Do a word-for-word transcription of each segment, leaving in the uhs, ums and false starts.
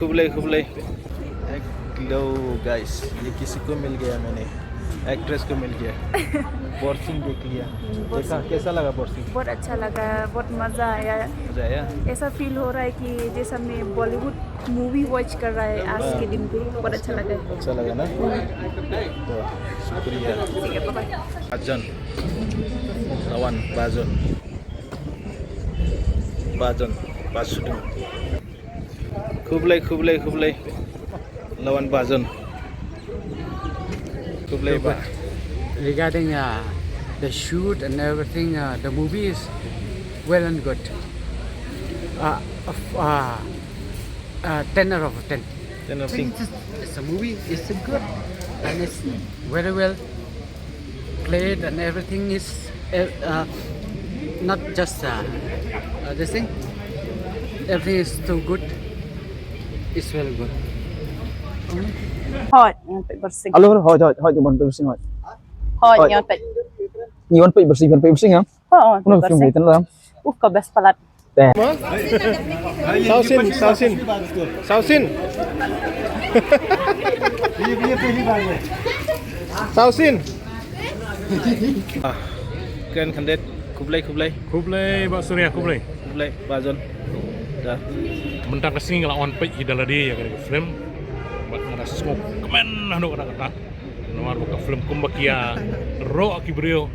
खूब लई, खूब लई। हेलो गाइस, ये किसी को मिल गया, मैंने एक्ट्रेस को मिल गया। बोरसिंग देख लिया। हम्म, देखा, बोरसिंग। कैसा लगा बोरसिंग? बहुत अच्छा लगा, बहुत मज़ा आया। मज़ा आया? ऐसा फील हो रहा है कि जैसा मैं बॉलीवुड मूवी वॉच कर रहा है आज के दिन पे। बहुत अच्छा लगा है। अच्छा लगा ना? तो शुक्रिया। ठीक है, bye bye। Bajon. Lawan Bajon. Bajon. Basudung. Khublei, khublei, khublei. Lawan Bajon. Khublei ba. Regarding, uh, the shoot and everything, uh, the movie is well and good. Uh, of, uh, uh, ten out of ten. Ten out of ten. It's a, it's a movie. It's a good and it's very well played and everything is, uh, uh, not just, uh, uh, this thing. Everything is too good. It's very good. Hoi, ngan peit Borsing. Alo, hoi, hoi, hoi, ngan peit Borsing, hoi. Hoi, hoi, ngan peit. Ngan peit Borsing, ngan peit Borsing, ha? Hoi, ngan peit Borsing. Kuna film ni, tengok dalam. Uh, ka best palat. Sausin, sausin. Sausin. Sausin. Ah, kren khyndiat, khublei, khublei. Khublei, Bah Surya, khublei. Khublei, Bah John. Da. Mynta ka sngi nga la wan peit hi da lade ïa kane ka film. Bad nga da sngewkmen haduh katta katta. Namar ba ka film kumba ki ïaroh ki briew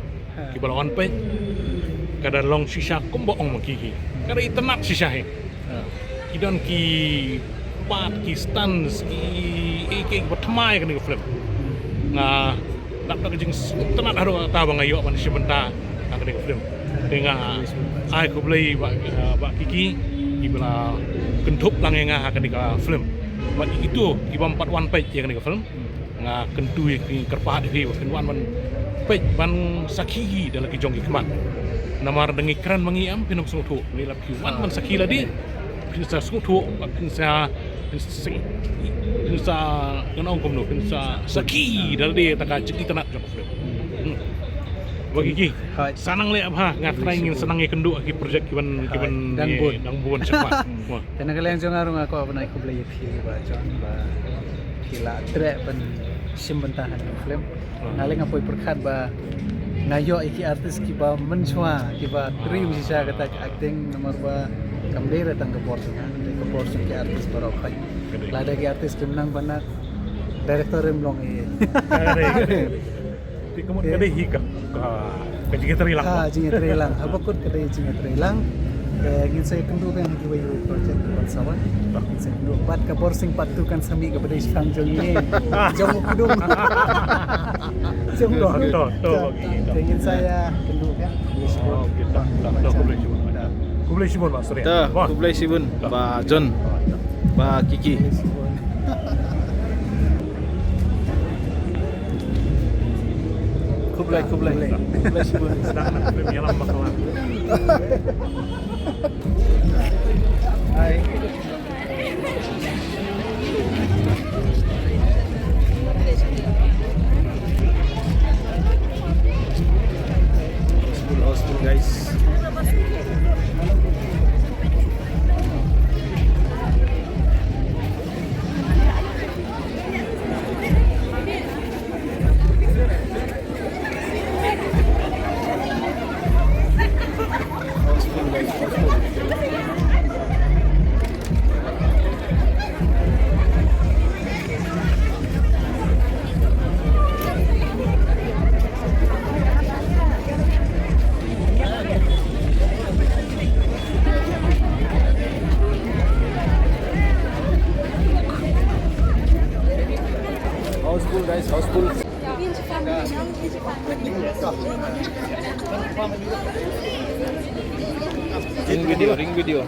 kiba la wan peit, ka da long shisha kumba ong ma ki ki. Ka da itynnad shisha hi. Ki don ki part, ki stunts, ki, ki, ki ba thymmai kane ka film. Nga dap da ka jingsngewtynnad haduh katta ba nga ïoh ban shim bynta ha kane ka film. Te nga ai khublei ba, ba ki ki kiba la kynthup lang ïa nga ha kane ka film. Bad ïa kito kiba ym pat wan peit ïa kane ka film, nga kyntu ïa ki, kyrpad ïa ki ba phin wan ban peit, ban sakhi da la ki jong ki khmat. Namar da ngi kren ma ngi em phin ym sngewthuh, ngi lap ki wan ban sakhi lade phin sa sngewthuh, phin sa, phin sa, phin sa, ngan ong kumno, phin sa sakhi da lade ta ka jingïatynnad jong ka film. Hmm. Ba ki ki. Hai. Sa nang leh bha, nga trai ngin sa nang ïakynduh ki project kiban, hai, kiban dang bun, dang bun shakhmat. Hmm. Te na ka liang jong nga ruh nga kwah ban ai khublei ïa phi Bah John ba phi la treh ban shim bynta ha kane ka film. Nga leh nga poi pyrkhat ba nga ïoh ïa ki artist kiba mynshuwa, kiba trei ym shisha kata ka acting, namar ba kam dei re tang ka bor jong nga, ka bor jong ki artist baroh khoit. Lada ki artist kim nang ban nang, director ym long ei. Te ka mut ka dei hi ka, ka, ka jingïatreilang. Ha, jingïatreilang. Haba kut ka dei jingïatreilang. Te ngin sa ïakynduh biang ha kiwei kiwei project kiban sa wan. Ngin sa ïakynduh. Bad ka Borsing Part two kan sa mih kaba dei shipang jong ngi. Jong u kudum. Jong u. To, to, to. Te ngin sa ïakynduh biang. Oh, kita. Khublei shibun. Khublei shibun, Bah Surya. Khublei shibun, Bah John. Bah Kiki. Khublei, khublei. Khublei shibun. Sdang na film ïalam bakla. Hai. Housefull, housefull, guys. Housefull, guys, housefull. Ring video, ring video.